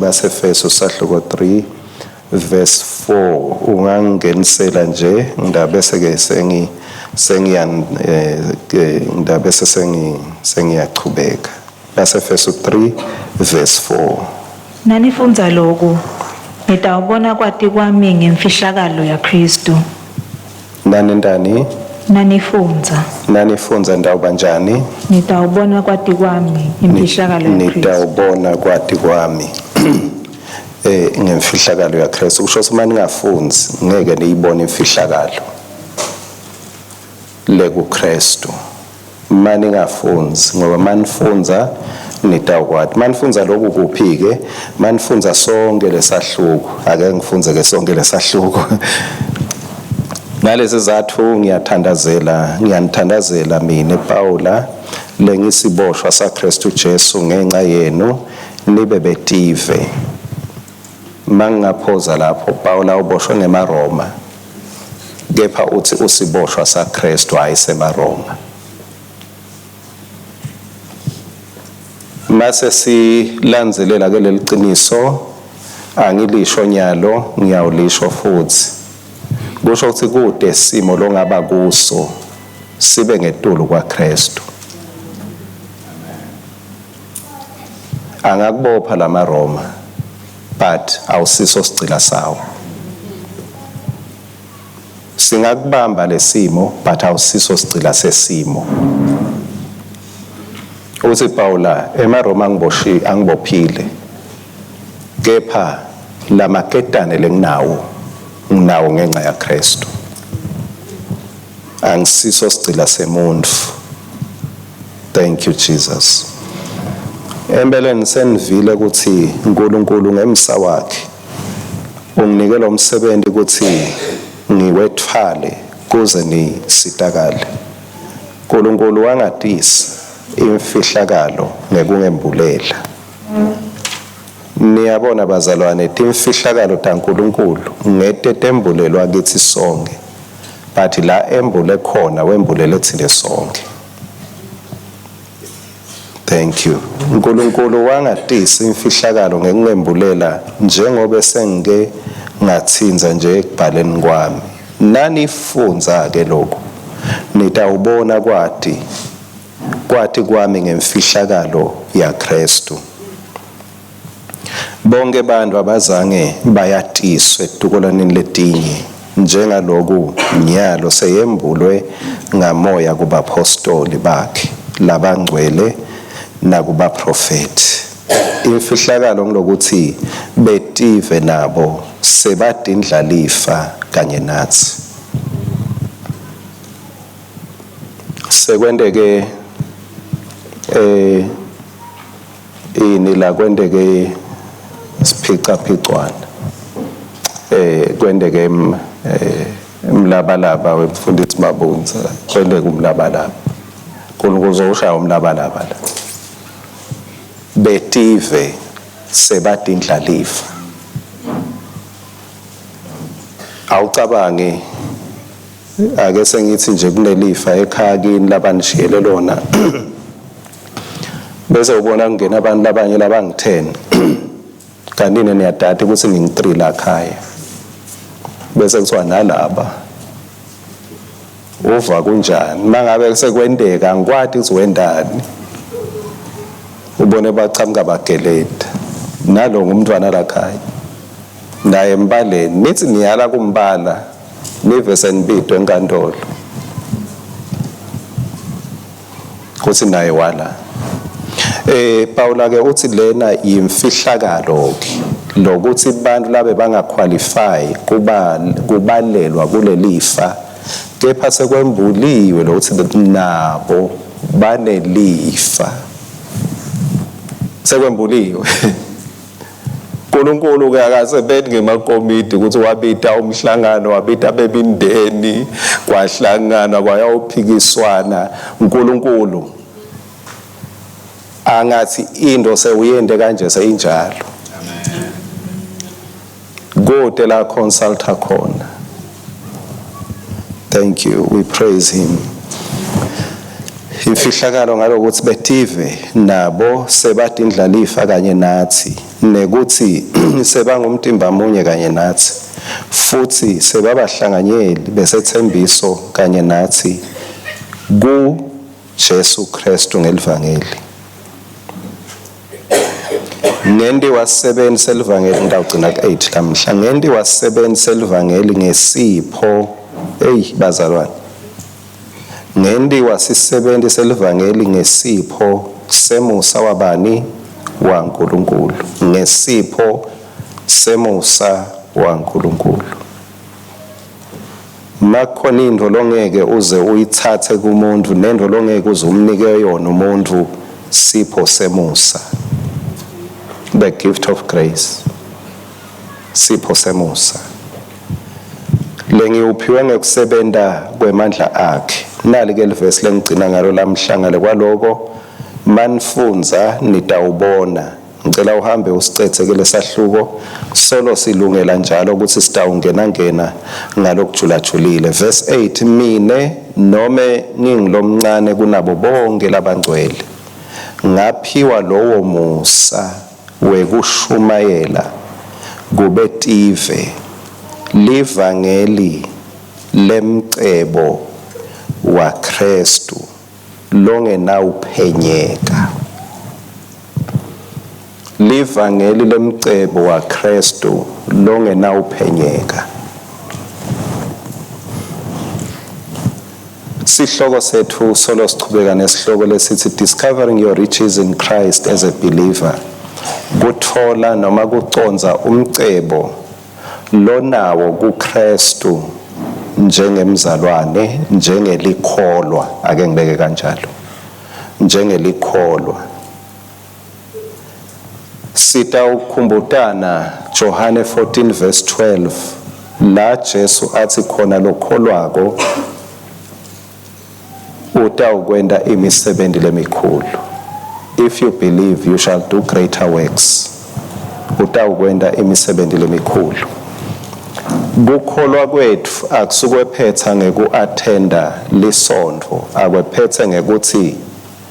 Basefeso sahluko 3 verse 4. Ungangenisela nje ngidabese ke sengi sengiya eh, ngidabese sengi sengiyachubeka. Basefeso 3 verse 4. Nanifundza loku, nitawubona kwati kwami ngemfihlakalo yaKhristu. Nanentani? Nanifundza. Nanifundza nitawuba njani? Nitawubona kwati kwami imfihlakalo yaKhristu. Nitawubona kwati kwami ngemfihlakalo yaKhristu. Kusho ukuthi uma ningafundzi ngeke niyibone imfihlakalo lekuKhristu. Uma ningafundzi, ngoba manifundza nitawukwati. Manifundza lokhu kuphi ke? Manifundza sonke lesahluko. Ake ngifundze ke sonke lesahluko. Ngalesi zatfu ngiyathandazela, ngiyanithandazela mina Paula lengisiboshwa saKhristu Jesu ngenxa yenu nibe betive. Mangingaphoza lapho Paula uboshwe ngemaRoma. Kepha uthi usiboshwa saKhristu hayi semaRoma. Mase silandzelela ke leliciniso angilisho nyalo ngiyawulisho futhi. Kusho ukuthi kude simo longaba kuso sibe ngetulu kwaKhristu. Angakubopha lamaRoma but awusiso sigcila sawo. Singakubamba lesimo but awusiso sigcila sesimo. Uthi Paula emaRoma angiboshi angibophile kepha lamaketane lenginawo nginawo ngenxa yaKhristu. Angisiso sigcila semuntu. Thank you Jesus. Empeleni senivile ukuthi uNkulunkulu ngemsa wakhe unginike lo msebenzi ukuthi ngiwethwale kuze nisitakale. uNkulunkulu wangatisa imfihlakalo ngekungembulela. Niyabona bazalwane, timfihlakalo taNkulunkulu ngete tembulelwa kithi sonke, but la embule khona wembulele thina sonke. Thank you. uNkulunkulu wangatisa imfihlakalo ngekungembulela njengoba sengike ngathinza nje ekubhaleni kwami. Nanifunza ke lokhu nitawubona kwati kwati kwami ngemfihlakalo yaKhristu. Bonke abantu abazange bayatiswe etukolaneni letinye njengaloku nyalo seyembulwe ngamoya kubapostoli bakhe labangcwele nakubaprofethi. Imfihlakalo ngilokuthi betive nabo sebadindlalifa kanye nathi. Sekwenteke ini la kwenteke siphicaphicwana kwenteke umlabalaba wemfundisi Mabunza, kwenteke umlabalaba. uNkulunkulu uzowushaya umlabalaba la. Betive sebadindlalifa. Awucabangi ake sengithi nje kunelifa ekhaya kini labanishiyele lona bese ubona kungena abantu labanye labangu-10 kanti nina niyadada ukuthi ningu-3 la khaya, bese kuthiwa nalaba uva kunjani mangabe sekwenteka angikwati ukuthi wendani, ubone bachamuka bageleda nalo ngumntwana lakhaya naye mbaleni, nithi niyala kumbala nive senibidwe enkantolo kuthi naye wala. Paula ke uthi lena yimfihlakalo ke lokuthi abantu labe bangaqualify kuba kubalelwa kulelifa, kepha sekwembuliwe lokuthi nabo banelifa. Sekwembuliwe. uNkulunkulu ke akasebenzi ngemakomidi ukuthi wabita umhlangano, wabita bebindeni, kwahlangana kwayawuphikiswana. uNkulunkulu angathi into sewuyende kanje seyinjalo. Amen. Kude la consulta khona. Thank you. We praise him. Imfihlakalo ngalokuthi betive nabo sebatindlalifa kanye nathi, nekuthi sebangumtimba munye kanye nathi, futhi sebabahlanganyeli besethembiso kanye nathi ku Jesu Kristu ngelivangeli. Ngentiwa sisebenzi selivangeli, ngitawugcina ku-8 lamhla. Ngentiwa sisebenzi selivangeli ngesipho, eyi bazalwane, ngentiwa sisebenzi selivangeli ngesipho semusa wabani? WaNkulunkulu. Ngesipho semusa waNkulunkulu. Makukhona into longeke uze uyithathe kumuntu, nento longeke uze umnike yona umuntu, sipho semusa, the gift of grace, sipho semusa lengiwuphiwe ngekusebenta kwemandla akhe. Nali ke livesi lengigcina ngalo lamhlangale kwaloko, manifundza nitawubona. Ngicela uhambe usicethe ke lesahluko, solo silungela njalo ukuthi sitawungena ngena ngalokujulajulile. Verse 8, mine nome ngingilomncane kunabo bonke labangcwele, ngaphiwa lowo musa wekushumayela kubetive livangeli lemcebo waKristu longenawuphenyeka. Livangeli lemcebo waKristu longenawuphenyeka. Sihloko sethu solo sichubeka nesihloko lesithi Discovering Your Riches in Christ as a Believer. Kuthola noma kucondza umcebo lonawo kuKristu njengemzalwane, njengelikholwa, ake ngibeke kanjalo, njengelikholwa. Sitawukhumbutana Johane 14 verse 12, la Jesu athi khona lokholwako utawukwenta imisebenzi lemikhulu. If you believe, you shall do greater works. Utawukwenta imisebenzi lemikhulu. Kukholwa kwethu akusukwephetha ngekuattenda lisontfo, akwephethe ngekuthi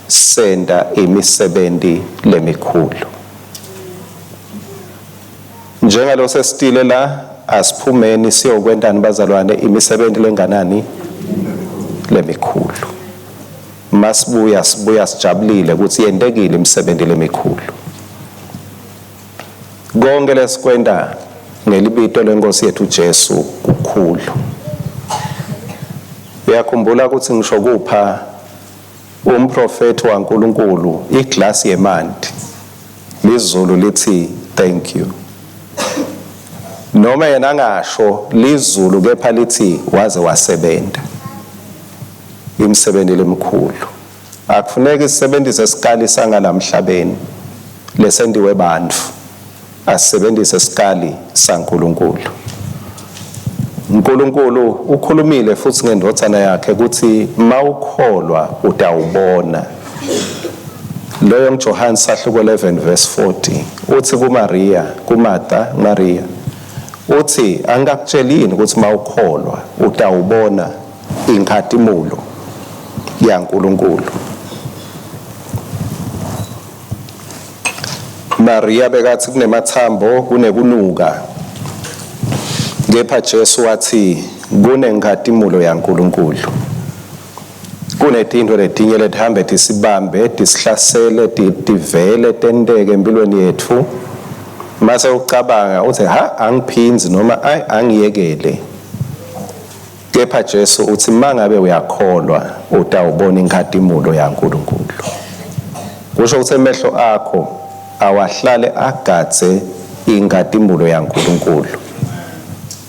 senta imisebenzi lemikhulu. Njengalo sesitile la, asiphumeni siyokwentani bazalwane? Imisebenzi lenganani? Lemikhulu. Masibuya sibuya sijabulile ukuthi yentekile imisebenzi lemikhulu. Konke lesikwenta ngelibito lenkosi yethu Jesu kukhulu. Uyakhumbula ukuthi ngisho kupha umprofeti waNkulunkulu iglasi yemanti, lizulu lithi thank you. Noma yena angasho lizulu, kepha lithi waze wasebenta imisebenzi lemikhulu. Akufuneki sisebenzise isikali sangalamhlabeni lesentiwe bantfu, asisebenzise isikali saNkulunkulu. uNkulunkulu ukhulumile futhi ngendvodzana yakhe ukuthi mawukholwa utawubona. Loyo nguJohane sahluko 11 verse 40. Uthi kuMaria, kuMartha, Maria, uthi angikakutshelini ukuthi mawukholwa utawubona inkhatimulo yaNkulunkulu. Maria bekathi kunemathambo, kunekunuka, kepha Jesu wathi kunenkhatimulo yaNkulunkulu. Kunetinto letinye letihambe tisibambe, tisihlasele, tivele tenteke empilweni yetfu. Mase ucabanga uthi ha angiphindzi noma ay angiyekele. Kepha Jesu uthi mangabe uyakholwa utawubona inkhatimulo yaNkulunkulu. Kusho ukuthi emehlo akho awahlale agadze inkhatimulo yaNkulunkulu.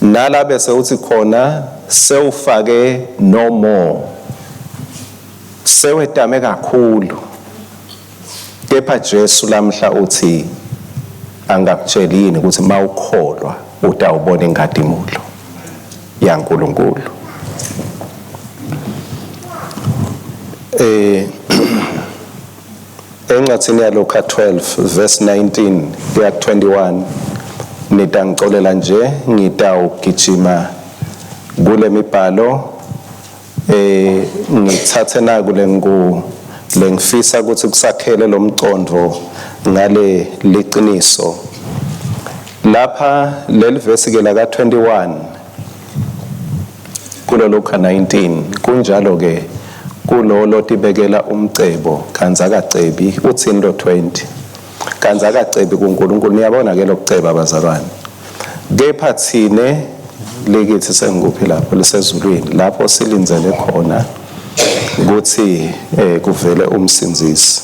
Nala bese uthi khona sewufake no more, sewetame kakhulu, kepha Jesu lamhla uthi angakutsheli yini ukuthi mawukholwa utawubona inkhatimulo yaNkulunkulu. Encwadzini yaLuka 12 verse 19 kuya 21, nitangicolela nje ngitawugijima kule mibhalo. Ngithathe naku lengu lengifisa ukuthi kusakhele lomcondo ngale liqiniso lapha. Leli vesi ke la ka 21 kulo Luka 19, kunjalo ke kulo lotibekela umcebo kantsi akacebi. Utsini lo 20? Kantsi akacebi kuNkulunkulu. Niyabona ke lokuceba, bazalwane, kepha thine likithi sengikuphi lapho lisezulwini, lapho silindzele khona ukuthi kuvele umsindzisi.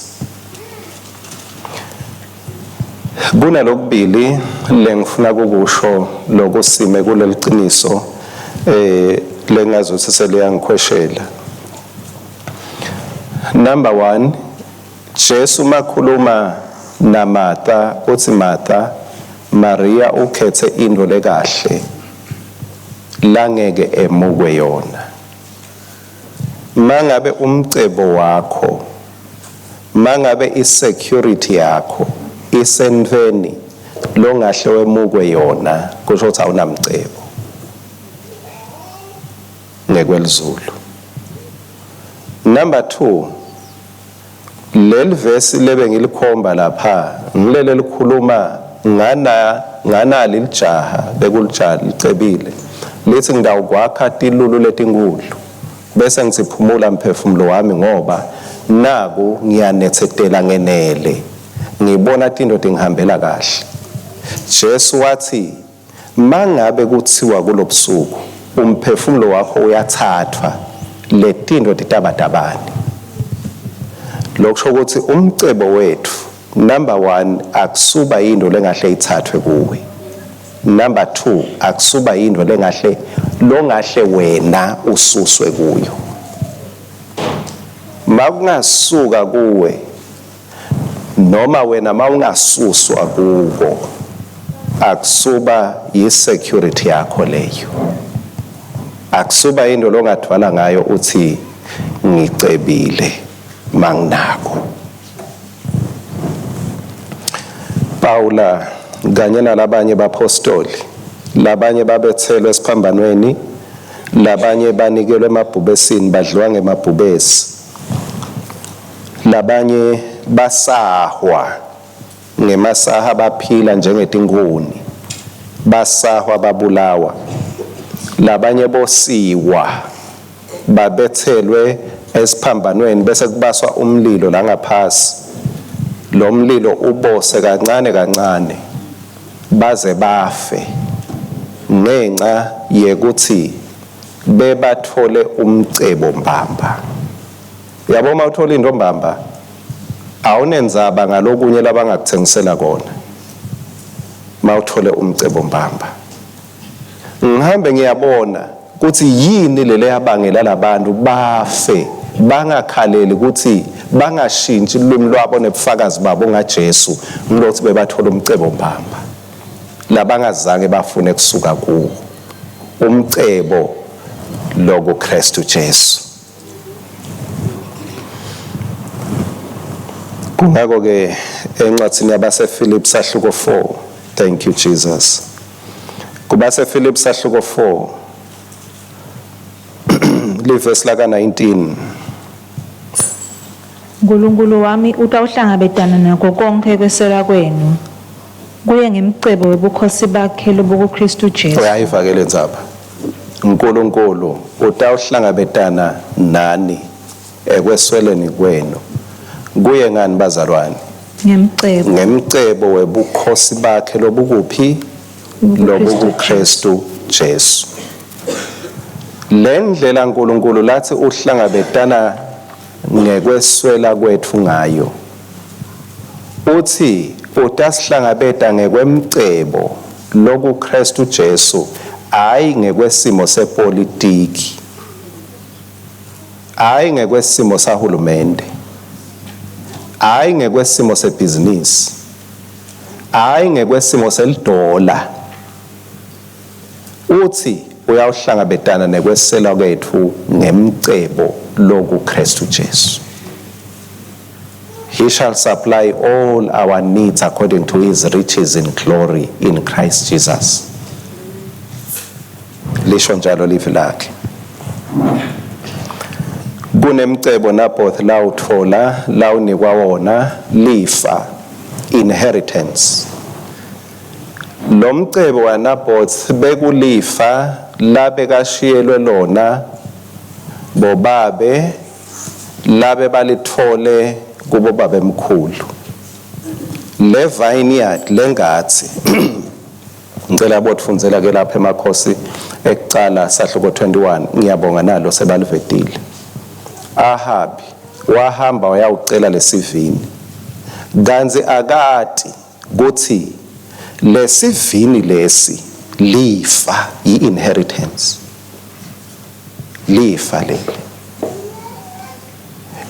Kunalokubili lengifuna kukusho lokusime kuleli qiniso lengazuthi seliyangikhweshela. Number 1, Jesu makhuluma naMartha uthi, "Martha, Maria ukhethe into lekahle langeke emukwe yona." Mangabe umcebo wakho, mangabe isecurity yakho isentweni longahle wemukwe yona, kusho ukuthi awunamcebo ngekwelizulu. Number 2, leli vesi lebe ngilikhomba lapha ngilele likhuluma ngana nganali lijaha bekulijaha licebile, lithi, "Ngidawukwakha tilulu letinkulu bese ngitsiphumula mphefumulo wami, ngoba naku ngiyanethetela ngenele, ngibona tinto tingihambela kahle." Jesu wathi, mangabe kuthiwa kulobusuku umphefumulo wakho uyathathwa, letinto titabatabani? Lokusho ukuthi umcebo wethu, number 1, akusuba yinto lengahle ithathwe kuwe. Number 2, akusuba yinto lengahle longahle wena ususwe kuyo. Makungasuka kuwe noma wena mawungasuswa kuko, akusuba yi-security yakho leyo, akusuba into longathwala ngayo uthi ngicebile manginako. Paula kanye nalabanye bapostoli, labanye babethelwe esiphambanweni, labanye banikelwe emabhubesini, badliwa ngemabhubesi, labanye basahwa ngemasaha, baphila njengetinkhuni, basahwa, babulawa, labanye bosiwa, babethelwe esiphambanweni, bese kubaswa umlilo la ngaphasi, lo mlilo ubose kancane kancane baze bafe, ngenxa yekuthi bebathole umcebo mbamba. Yabo, uma uthola into mbamba, awunenzaba ngalokunye labangakuthengisela kona. Mawuthole umcebo mbamba, ngihambe ngiyabona ukuthi yini lele yabangela labantu bafe, bangakhaleli ukuthi bangashintshi ulwimi lwabo nebufakazi babo ngaJesu, ngilothi bebathola umcebo mbamba labangazange bafune kusuka kuwo, umcebo loku Kristu Jesu. Kungako ke encwadzini yabaseFilipi sahluko 4, thank you Jesus, kubaseFilipi sahluko 4 livesi laka 19. Nkulunkulu wami utawuhlangabetana nako konkhe kweswela kwenu kuye ngemcebo webukhosi bakhe lobukuKristu Jesu. Uyayiva ke lendzaba? uNkulunkulu utawuhlangabetana nani ekwesweleni kwenu kuye ngani, bazalwane? Ngemcebo. Ngemcebo webukhosi bakhe lobukuphi? LobukuKristu Jesu. Le ndlela uNkulunkulu lathi uhlangabetana ngekweswela kwethu ngayo, uthi utasihlangabeta ngekwemcebo lokuKristu Jesu, hayi ngekwesimo sepolitiki, hayi ngekwesimo sahulumende, hayi ngekwesimo sebhizinisi, hayi ngekwesimo selidola. Uthi uyawuhlangabetana nekwesela kwethu ngemcebo lokuKristu Jesu. He shall supply all our needs according to his riches in glory in Christ Jesus. Lisho njalo livi lakhe. Kunemcebo Naboth lawutfola, lawunikwa wona, lifa, inheritance. Lomcebo waNaboth bekulifa labekashiyelwe lona bobabe labe balitfole kubobabemkhulu. Le vineyard lengatsi ngicela botfundzela ke lapha emakhosi ekucala sahluko 21. Ngiyabonga, nalo sebalivetile. Ahabi wahamba wayawucela lesivini, kantsi akati kutsi lesivini lesi lifa, i-inheritance, lifa leli,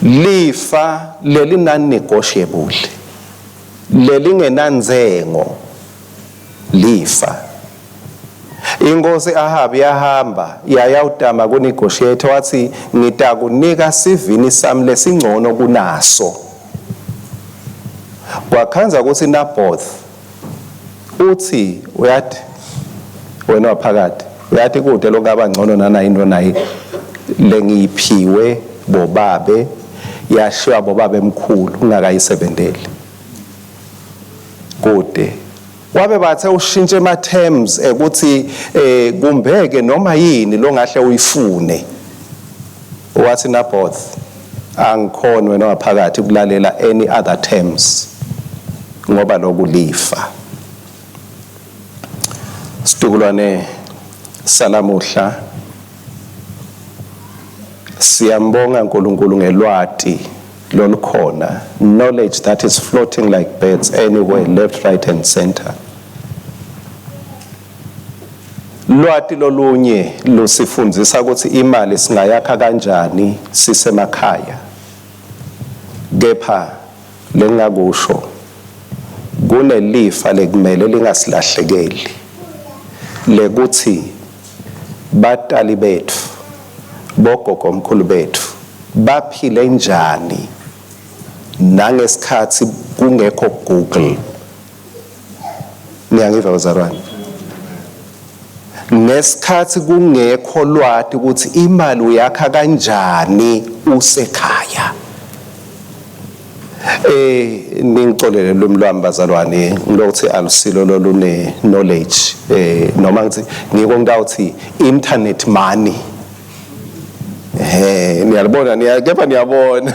lifa leli non-negotiable, lelingenandzengo, lifa. Inkosi Ahabi yahamba yayawutama kunegotiate, wathi ngitakunika sivini sami lesingcono kunaso. Kwakhandza ukuthi Naboth uthi, uyathi wena waphakathi, uyathi kude lokungaba ngcono nana into nayi lengiyiphiwe bobabe, yashiywa bobabe emkhulu ungakayisebenteli kude. Wabe bathe ushintshe ema terms ekuthi kumbeke noma yini longahle uyifune. Wathi Naboth, angikhoni wena waphakathi kulalela any other terms ngoba lokulifa. Situkulwane salamuhla, siyambonga uNkulunkulu ngelwati lolukhona, knowledge that is floating like birds anywhere, left, right and center. Lwati lolunye lusifundzisa ukuthi imali singayakha kanjani sisemakhaya, kepha lengakusho, kunelifa lekumele lingasilahlekeli lekuthi batali bethu, bogogo, omkhulu bethu baphile njani nangesikhathi kungekho Google. Niyangiva bazalwane? Ngesikhathi kungekho lwati ukuthi imali uyakha kanjani usekhaya. Ningicolele lwimi lwami bazalwane, ngilokuthi alusilo lolune knowledge, noma ngithi ngiko ngitawuthi internet money. Niyalibona, niya kepha niyabona.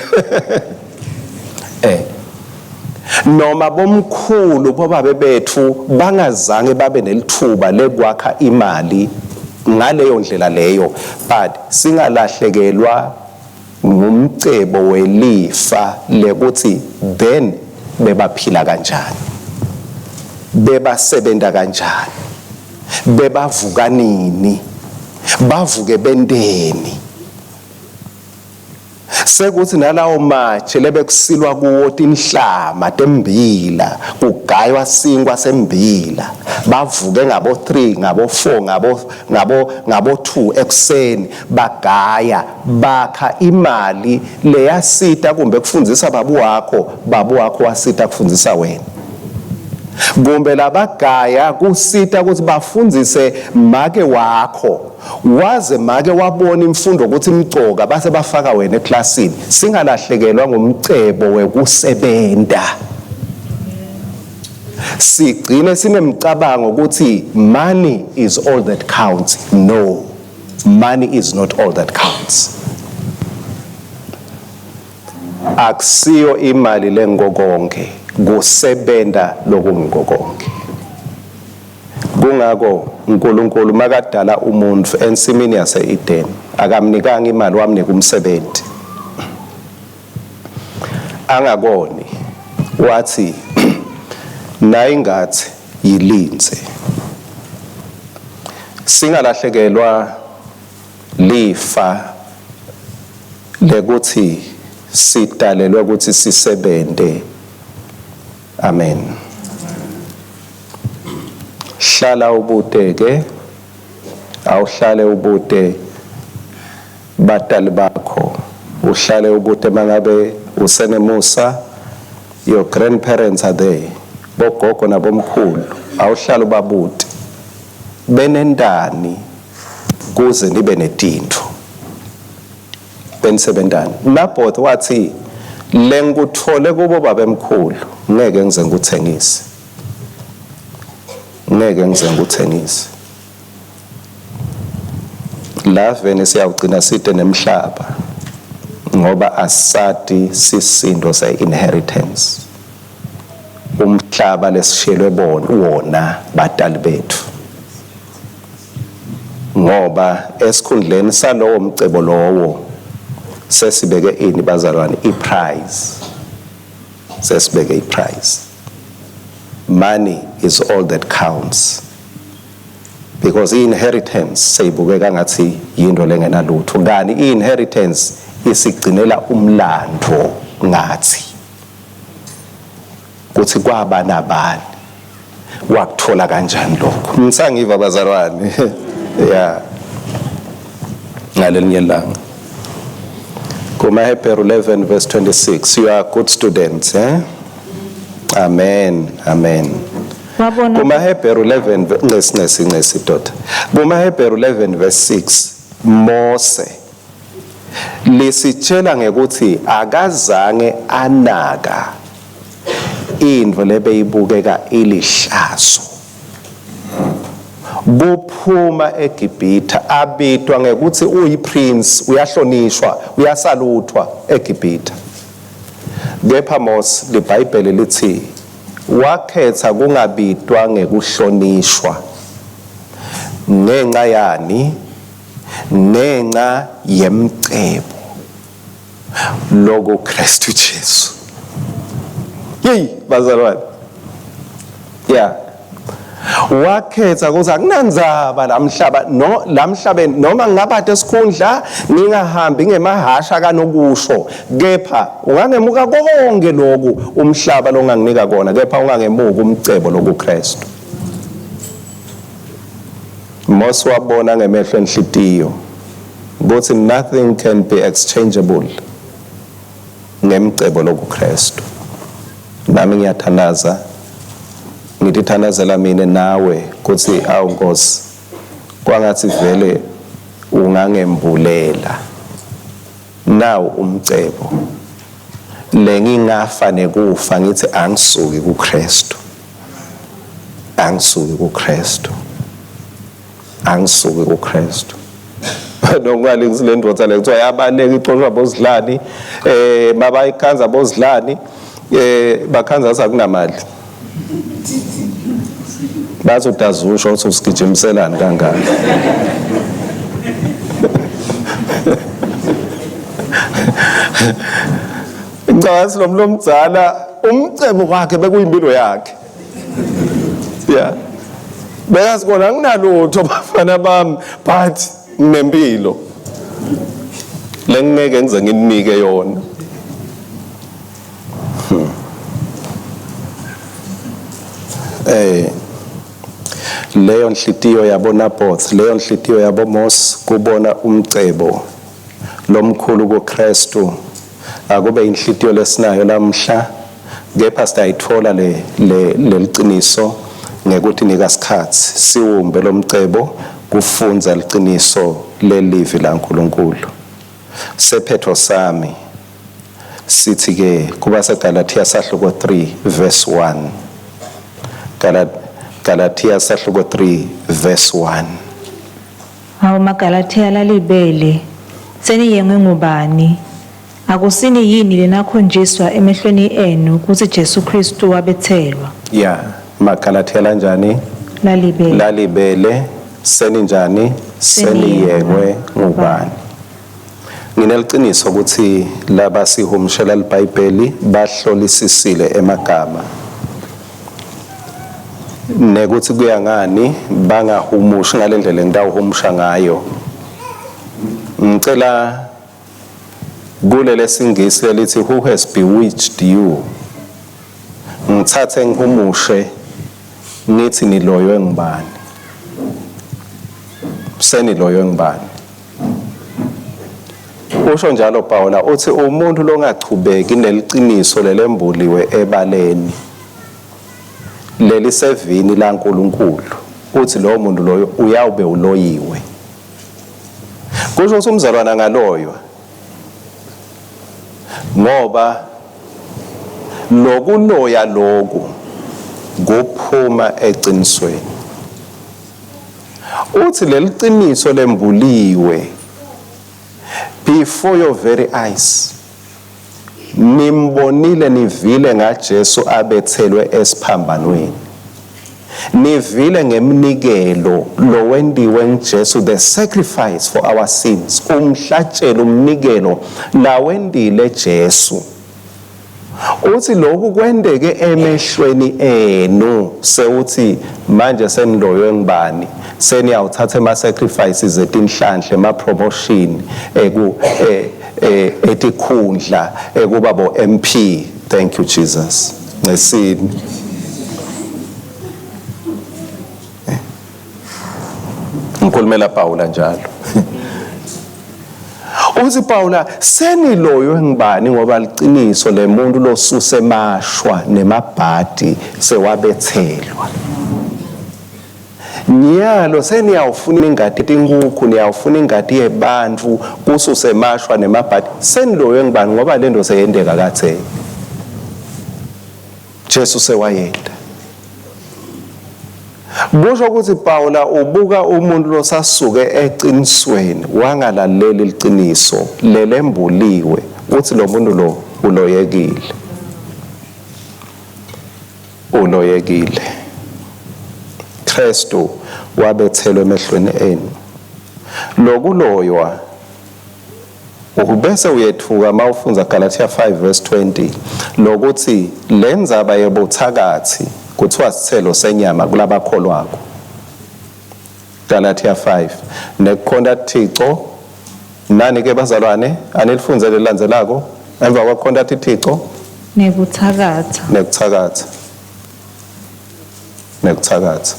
Noma bomkhulu bobabe bethu bangazange babe nelithuba lekwakha imali ngaleyo ndlela leyo, but singalahlekelwa ngumcebo welifa lekuthi then bebaphila kanjani, bebasebenta kanjani, bebavuka nini, bavuke benteni. Sekuthi nalawo matshe lebekusilwa kuwo tinhlama tembila, kugaywa sinkwa sembila, bavuke ngabo 3, ngabo 4, ngabo 2 ekuseni, bagaya, bakha imali leyasita kumbe kufundzisa babu wakho, babu wakho wasita kufundzisa wena. Kumbe labagaya kusita ukuthi bafundzise make wakho, waze make wabona imfundo ukuthi imcoka, base bafaka wena eklasini. Singalahlekelwa ngumcebo wekusebenta, sigcine sinemcabango ukuthi money is all that counts. No, money is not all that counts. Akusiyo imali lengokonke, kusebenta lokungokonke. Kungako uNkulunkulu makadala umuntu ensimini yase-Eden akamnikanga imali, wamnika umsebenzi. Angakoni, wathi nayingathi yilinze. Singalahlekelwa lifa lekuthi sidalelwe ukuthi sisebente. Amen. Hlala ubuteke, awuhlale ubute batali bakho, uhlale ubute mangabe usenemusa, your grandparents are there, bogogo nabomkhulu, awuhlale ubabute benentani kuze nibe netintfo. Benisebentani? Naboth wathi lengikuthole kubo babemkhulu ngeke ngize ngikuthengise. Ngeke ngize ngikuthengise. La vene siyawugcina side nemhlaba ngoba asati sisindo se-inheritance. Umhlaba lesishiyelwe bona wona batali bethu. Ngoba esikhundleni salowo mcebo lowo sesibeke ini bazalwane? I-price. Sesibeke i-price. Money is all that counts. Because i-inheritance seyibukeka ngathi yinto lengenalutho, kani i-inheritance isigcinela umlando ngathi kuthi kwaba nabani wakuthola kanjani lokho. Ngisangiva bazalwane? Yeah, ngalelinye ilanga kumaHebheru 11 verse 26. You are good students, eh? Amen, amen. Wabona KumaHebheru 11, ncesi, ncesi, ncesi doda. KumaHebheru 11 verse 6, Mose lisitshela ngekuthi akazange anaka intfo lebeyibukeka ilihlazo kuphuma eGibhithe, abitwa ngekuthi uyi-prince, uyahlonishwa, uyasaluthwa eGibhithe. Kepha Mose, liBhayibheli lithi wakhetha kungabitwa ngekuhlonishwa. Ngenxa yani? Ngenxa yemcebo loku Kristu Jesu. Yey bazalwane, yeah, wakhetha ukuthi akunandzaba lamhlaba no lamhlabeni, noma ngingabade esikhundla, ngingahambi ngemahasha kanokusho, kepha ungangemuka konke lokhu umhlaba longanginika kona, kepha ungangemuka umcebo lokuKristu. Mose wabona ngemehlo enhlitiyo ukuthi nothing can be exchangeable ngemcebo lokuKristu. Nami ngiyathandaza, ngithi thandazela mina nawe kuthi awu Nkosi, kwangathi vele ungangembulela nawu umcebo lengingafa nekufa ngithi angisuki kuKristu, angisuki kuKristu, angisuki kuKristu. Nokungale le ndoda le kuthiwa yabaleka ixoshwa bozidlani, mabayikhanza bozidlani, bakhanza sakunamali, bathi udazusho uthi usigijimiselani kangaka. Ngicabanga lo muntu omdala umcebo wakhe bekuyimpilo yakhe. Yeah, bekazi kona anginalutho bafana bami, but nginempilo lengingeke ngize nginike yona. Leyo nhlitiyo yabo Naboth, leyo nhlitiyo yabo Mose kubona umcebo lomkhulu kuKristu, akube inhlitiyo lesinayo lamhla. Kepha sitayithola le le leliciniso ngekuthi nika sikhatsi siwumbe lomcebo kufundza liciniso lelivi laNkulunkulu. Sephetho sami sithi ke kuba seGalatia sahluko 3 verse 1. Galatia sahluko 3 verse 1. Hawu maGalathiya lalibele, seniyengwe ngubani? Akusini yini lenakhonjiswa emehlweni enu kutsi Jesu Kristu wabetselwa? Yeah, maGalatia lanjani? Lalibele. Lalibele, seninjani? Seniyengwe ngubani? Ngineliciniso ukuthi laba sihumshela liBhayibheli bahlolisisile emagama nekuthi kuya ngani bangahumushi ngalendlela engitawuhumusha ngayo. Ngicela kulele singisi lelithi "Who has bewitched you?" ngithathe ngihumushe ngithi niloywe ngubani, seniloywe ngubani. Usho njalo Paula, uthi umuntu longachubeki neliciniso lelembuliwe ebaleni lelisevini laNkulunkulu, uthi lowo muntu loyo uyawube uloyiwe. Kusho ukuthi umzalwana ngaloywa. Ngoba lokuloya loku kuphuma eqinisweni. Uthi leliciniso lembuliwe before your very eyes. Nimbonile, nivile ngaJesu abethelwe esiphambanweni. Nivile ngemnikelo lowentiwe nguJesu, the sacrifice for our sins, umhlatshelo, umnikelo lawentile Jesu. Uthi lokhu kwenteke emehlweni enu, sewuthi manje seniloywe ngibani? Seniyawuthatha ema sacrifices etinhlanhla, ema promotion eku etikhundla ekuba bo MP. Thank you, Jesus. Ngesini ngikhulumela Paula njalo. Uthi Paula, seniloywe ngibani? Ngoba liciniso lemuntu losuse emashwa nemabhadi sewabethelwa. Nyalo seniyawufuna ingati tinkukhu, niyawufuna ingati yebantfu kususe emashwa nemabhadi. Seniloywe ngibani? Ngoba lento seyenteka katheni. Jesu sewayenda. Kusho ukuthi Paula ubuka umuntu losasuke eqinisweni, wangalaleli liciniso lelembuliwe, uthi lo muntu lo uloyekile, uloyekile. Kristu wabethelwe emehlweni enu. Lokuloywa ubese uyethuka mawufundza Galatia 5 verse 20, lokuthi lendzaba yebuthakathi kuthiwa sithelo senyama kulabakholwako. Galatia 5 nekukhonta Thixo nani ke bazalwane, anilifundzele lelandzelako emva kwekukhonta Thixo. Nekuthakatha. Nekuthakatha, nekuthakatha.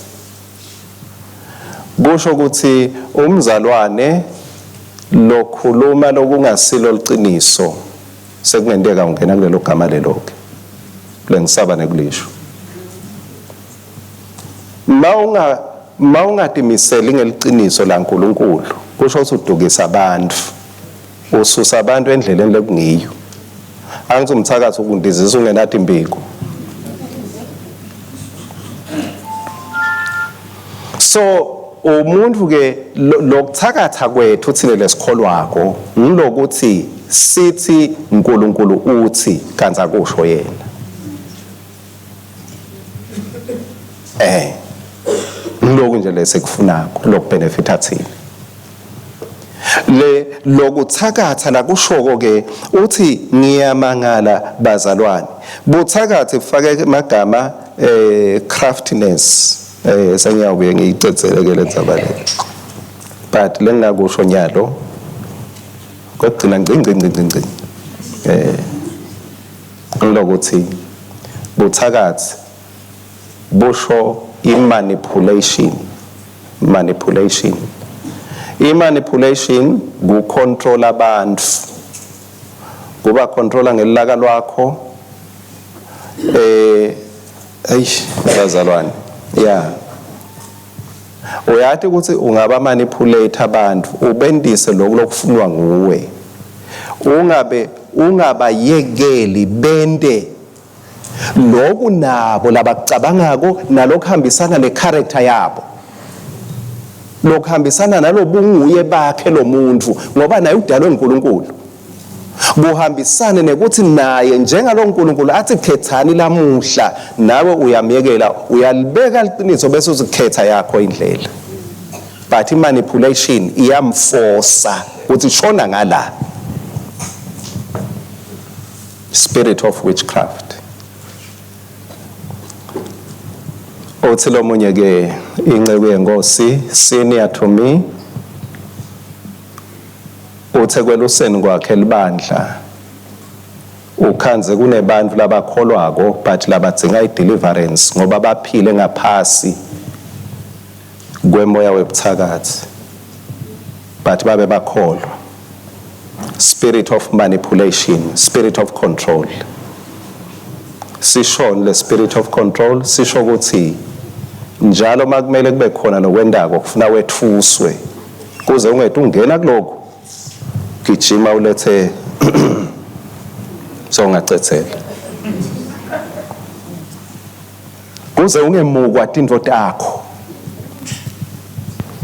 Kusho ukuthi umzalwane lokhuluma lokungasilo liciniso sekungenteka ungena kulelo gama lelo ke lengisaba nekulisho. Mawunga mawungatimiseli ngeliciniso laNkulunkulu, kusho ukuthi udukisa abantu, ususa abantu endleleni lekungiyo. Angithi umthakathi ukundizisa ungenathi imbiko. So umuntu ke lokuthakatha kwethu thina lesikholwako ngilokuthi sithi uNkulunkulu uthi kanti akusho yena. Ngiloku nje lesikufunako lokubenefita thina. Le lokuthakatha lakushoko ke, uthi ngiyamangala bazalwane. Buthakathi kufake amagama craftiness. Sengiyabuye ngiyicedzele ke lendzaba le. But lengingakusho nyalo kwekugcina ngci ngci ngci ngci. Ngilokuthi buthakathi busho i-manipulation, manipulation. I-manipulation kucontrol abantu, kuba controla ngelaka lwakho. Eish bazalwane, yeah, uyathi ukuthi ungaba manipulate abantu, ubendise lokhu lokufunwa nguwe, ungabe ungabayekeli bente lokhu nabo labakucabangako nalokuhambisana necharacter yabo, lokuhambisana nalobunguye bakhe lo muntu, ngoba naye udalwe uNkulunkulu, kuhambisane nekuthi naye njengalo uNkulunkulu athi khethani lamuhla, nawe uyamyekela, uyalibeka liqiniso bese uzikhetha yakho indlela. But i-manipulation iyamforsa ukuthi shona ngala. Spirit of witchcraft. Uthi lomunye ke inceku yenkosi, senior to me, uthe kweluseni kwakhe libandla ukhanze kunebantu labakholwako but labadzinga i-deliverance ngoba baphile ngaphasi kwemoya webuthakathi, but babe bakholwa. Spirit of manipulation, spirit of control. Sishoni le spirit of control? Sisho ukuthi njalo makumele kube khona lokwendako kufuna wethuswe kuze ungede ungena kuloko, gijima ulethe So ungacedzela. Kuze ungemukwa tintfo takho.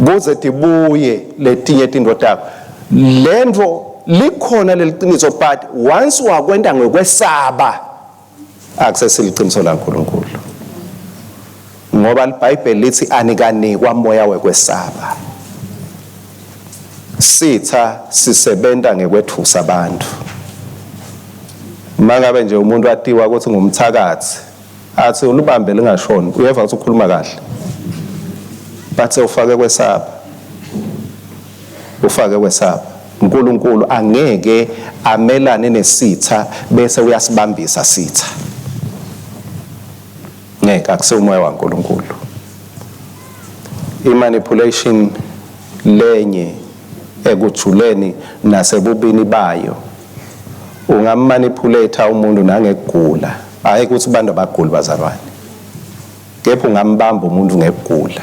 Kuze tibuye letinye tintfo takho. Lentfo likhona leliciniso, but once wakwenta ngekwesaba, akusesiliciniso laNkulunkulu. Ngoba liBhayibheli lithi anikanikwa moya wekwesaba. Sitha sisebenta ngekwethusa abantu. Mangabe nje umuntu atiwa ukuthi ngumthakathi, athi ulibambe lingashoni, uyeva ukuthi ukhuluma kahle. Bathe ufake kwesaba. Ufake kwesaba. uNkulunkulu angeke amelane nesitha bese uyasibambisa sitha. Ngeke, akusiwo umoya waNkulunkulu. I-manipulation lenye ekujuleni nasebubini bayo, ungammanipulate umuntu nangekugula. Hayi ukuthi abantu abaguli bazalwane, kepha ungambamba umuntu ngekugula.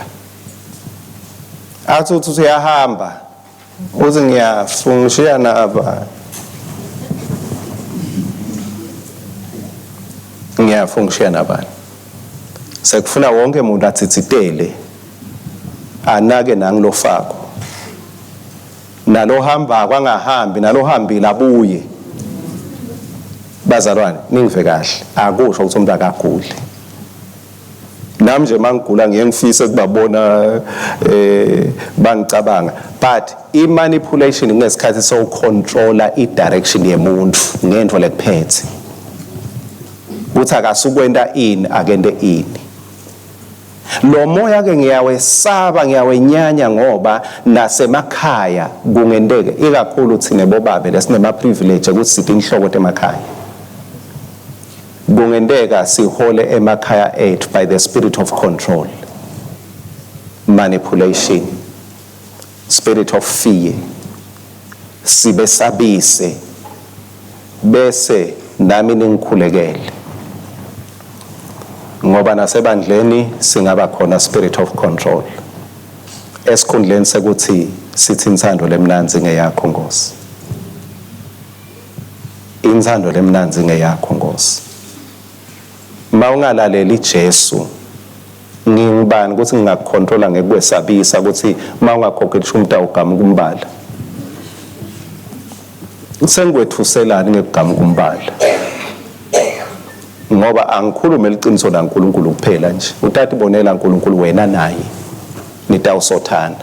Athi uthi uyahamba, uthi ngiyafungishiya naba, ngiyafungishiya nabani. Sekufuna wonke umuntu athithitele, anake nangilofako, nalohamba kwangahambi, nalohambile abuye. Bazalwane, ningive kahle, akusho ukuthi umuntu akaguli. Nami nje mangigula ngiye ngifise kubabona bangicabanga, but i-manipulation kungesikhathi sowucontrola i-direction yemuntu ngento lekuphethe kuthi akasukwenta ini, akente ini. Lo moya ke ngiyawesaba, ngiyawenyanya, ngoba nasemakhaya kungenteke, ikakhulu thine bobabe lesinema privilege ukuthi sithi inhloko temakhaya, kungenteka sihole emakhaya ethu by the spirit of control, manipulation, spirit of fear, sibesabise bese nami ningikhulekele. Ngoba nasebandleni singaba khona spirit of control, esikhundleni sekuthi sithi inthando lemnandzi ngeyakho Nkosi, inthando lemnandzi ngeyakho Nkosi. Mawungalaleli Jesu, ngingubani ukuthi ngingakucontrola ngekwesabisa ukuthi mawungakhokhi ishumi utawugamuka umbala? Sengikwethuselani ngekugamuka umbala? Ngoba angikhulume liciniso laNkulunkulu kuphela nje. Utatibonela uNkulunkulu wena naye nitawusothana.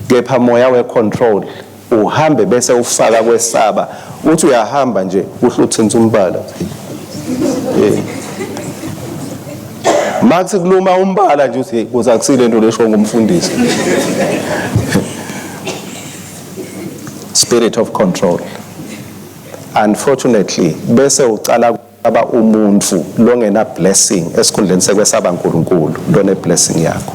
Kepha moya we-control uhambe bese ufaka kwesaba, uthi uyahamba nje uhle uthinta umbala. Makuthi kuluma umbala nje uthi kuze akusile into lesho ngumfundisi. Spirit of control. Unfortunately bese ucala aba umuntu longena blessing esikhundleni sekwesaba uNkulunkulu lone blessing yakho.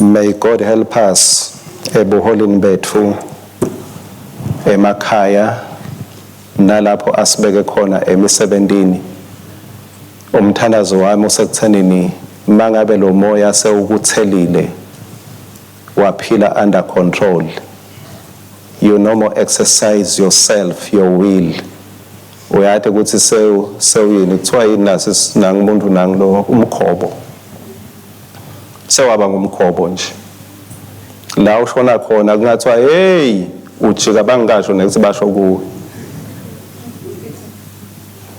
May God help us ebuholini bethu emakhaya nalapho asibeke khona emisebentini. Umthandazo wami usekuthenini mangabe lo moya sewukuthelile waphila under control, you no more exercise yourself, your will. Uyati ukuthi sewuyini, kuthiwa yini nasi nangumuntu nangilo umkhobo, sewaba ngumkhobo nje. La ushona khona kungathiwa hey, ujika bangasho nekuthi basho kuwe,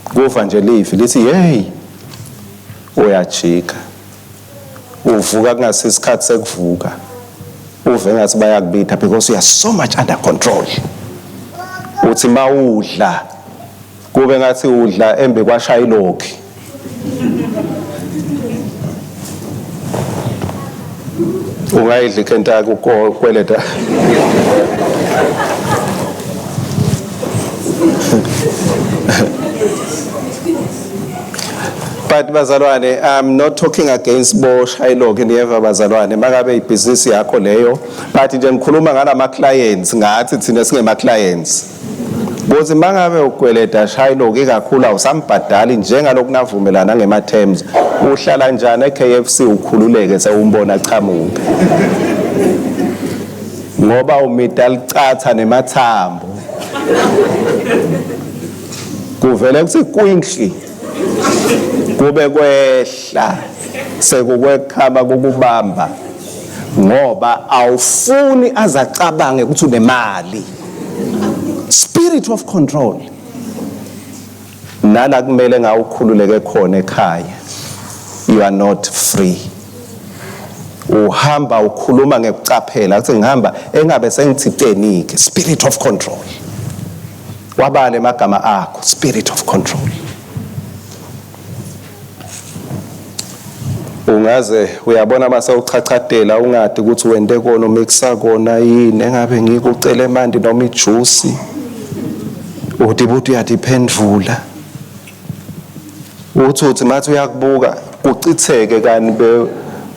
kuva nje livi lithi hey, uyajika, uvuka kungasisikhathi sekuvuka, uve ngathi bayakubitha because you are so much under control. Uthi mawudla kube ngathi udla embe kwashayilokhi. Ungayidla iKentucky ukweleta. But bazalwane, I'm not talking against bo Shylock, niyeva bazalwane, mangabe ibhizinisi yakho leyo, but nje ngikhuluma ngalama clients, ngathi thina singema clients. Kuthi mangabe ukweleta Shylock ikakhulu awusambhadali njengaloku navumelana ngema terms, uhlala njani eKFC ukhululeke sewumbona chamuka. Ngoba umita licatha nemathambo. Kuvele kuthi kwinhli kube kwehla sekukwekhaba kukubamba ngoba awufuni azacabange ukuthi unemali. Spirit of control. Nala kumele ngawukhululeke khona ekhaya, you are not free. Uhamba ukhuluma ngekucaphela kuthi ngihamba engabe sengithitenike. Spirit of control. Wabale emagama akho, spirit of control. Ungaze uyabona mase uchachatela ungadi ukuthi wente kona umixa kona yini, engabe ngikucela emanti noma ijuice, uthi buthi uyatiphendvula, uthi mathi uyakubuka kucitheke kani be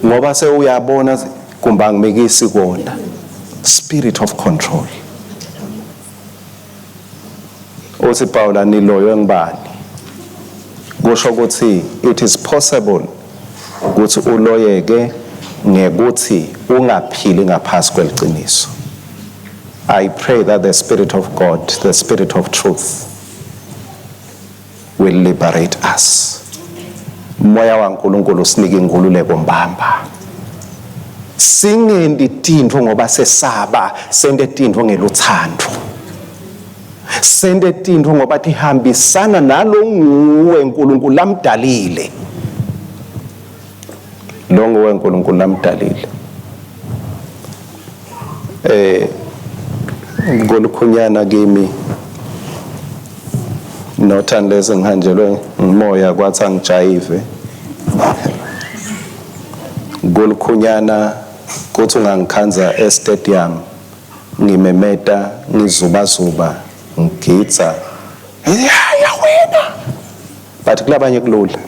ngoba sewuyabona kumba angimikisi kona. Spirit of control. Uthi Paula niloywe ngibani? Kusho ukuthi it is possible ukuthi uloyeke ngekuthi ungaphili ngaphasi kweliciniso. I pray that the Spirit of God, the Spirit of truth, will liberate us. Moya waNkulunkulu usinike inkululeko mbamba. Singenti tintfo ngoba sesaba, sente tintfo ngeluthando. Sente tintfo ngoba tihambisana nalonguwe uNkulunkulu lamdalile. Lo nguwe uNkulunkulu lamdalile. Ngolukhunyana kimi, not unless ngihanjelwe ngumoya kwathi angijayive. Kulukhunyana kuthi ungangikhanza e-stadium ngimemeta, ngizubazuba, ngigidza, ya wena, but kulabanye kulula.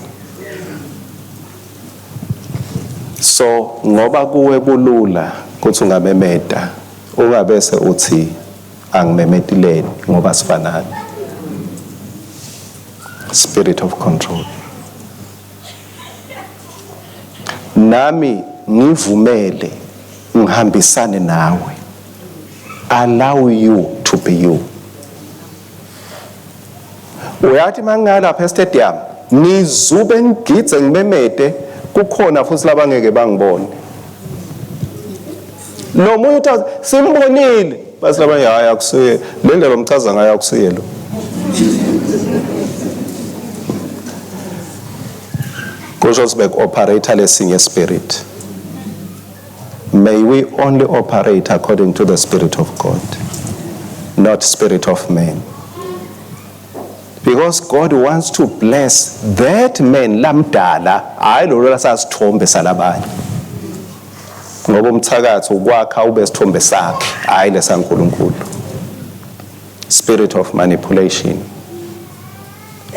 So ngoba kuwe kulula kuthi ungamemeta, ungabese uthi angimemetileni ngoba sifanani. Spirit of control. Nami ngivumele ngihambisane nawe. Allow you to be you. Uyathi mangalapha e-stadium ngizube ngigidze ngimemete, kukhona futhi labangeke bangibone. Lo munye uthi simbonile, basi labanye hayi akusiye le ndlela omchaza ngayo, akusiye lo. Kusho sibe ku-operate lesinye spirit. May we only operate according to the Spirit of God, not spirit of man, because God wants to bless that man lamdala, hayi lo lasasithombe salabanye, ngoba umthakathi ukwakha ube sithombe sakhe, hayi lesaNkulunkulu. Spirit of manipulation.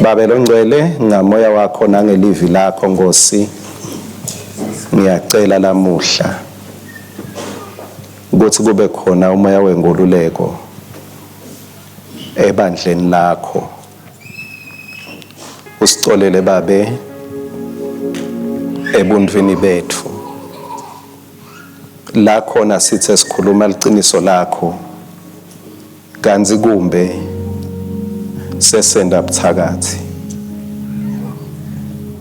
Babe longcwele, ngamoya wakho nangelivi lakho, Nkosi, ngiyacela lamuhla ukuthi kube khona umoya wenkululeko ebandleni lakho. Usicolele Babe ebuntwini bethu la khona sithe sikhuluma liciniso lakho kantsi kumbe sesenda buthakathi.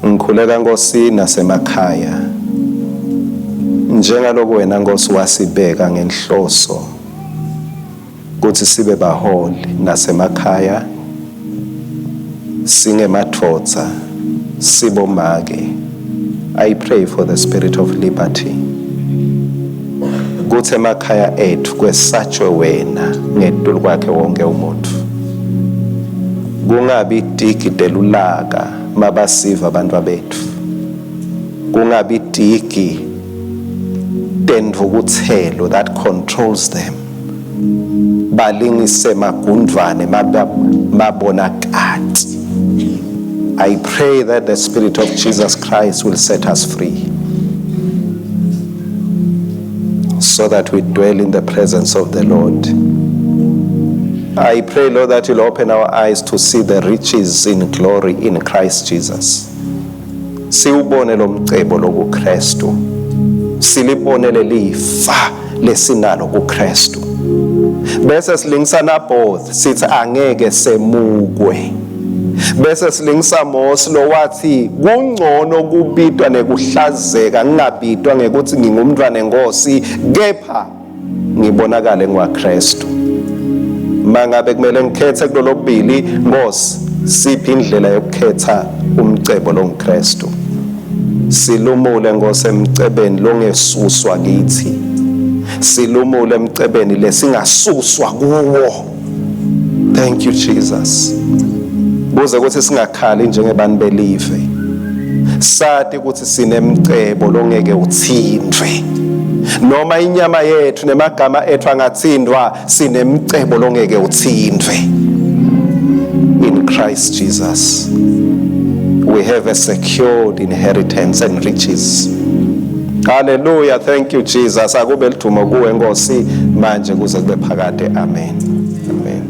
Ngikhuleka Nkosi nasemakhaya njengaloku wena Nkosi wasibeka ngenhloso kuthi sibe baholi nasemakhaya, singemadvodza, sibomake. I pray for the spirit of liberty kuthi emakhaya ethu kwesatshwe wena ngetulu kwakhe wonke umuntu, kungabi tigi telulaka mabasiva abantu bethu, kungabi tigi tentfukutselo that controls them, balingise magundvwane mabona kati. I pray that the Spirit of Jesus Christ will set us free so that we dwell in the presence of the Lord. I pray, Lord, that you'll open our eyes to see the riches in glory in Christ Jesus. Siwubone lo mcebo lokuKristu. Silibone lelifa. lesinalo kuKristu. Bese silingisa Naboth sithi angeke semukwe. Bese silingisa Mose lowathi kungcono kubitwa nekuhlazeka ngingabitwa ngekuthi ngingumntwana enkosi kepha ngibonakale ngiwaKristu. Mangabe kumele ngikhethe kulolobili, Nkosi, siphi indlela yokukhetha umcebo longuKristu? Silumule, Nkosi, emcebeni longesuswa kithi. Silumule emcebeni lesingasuswa kuwo. Thank you, Jesus. Kuze ukuthi singakhali njengebantu belive. Sati ukuthi sinemcebo longeke uthintwe. Noma inyama yethu nemagama ethu angathintwa, sinemcebo longeke uthintwe. In Christ Jesus we have a secured inheritance and riches. Hallelujah, thank you, Jesus. Akube lidumo kuwe, Nkosi, manje kuze kube phakade. Amen. Amen.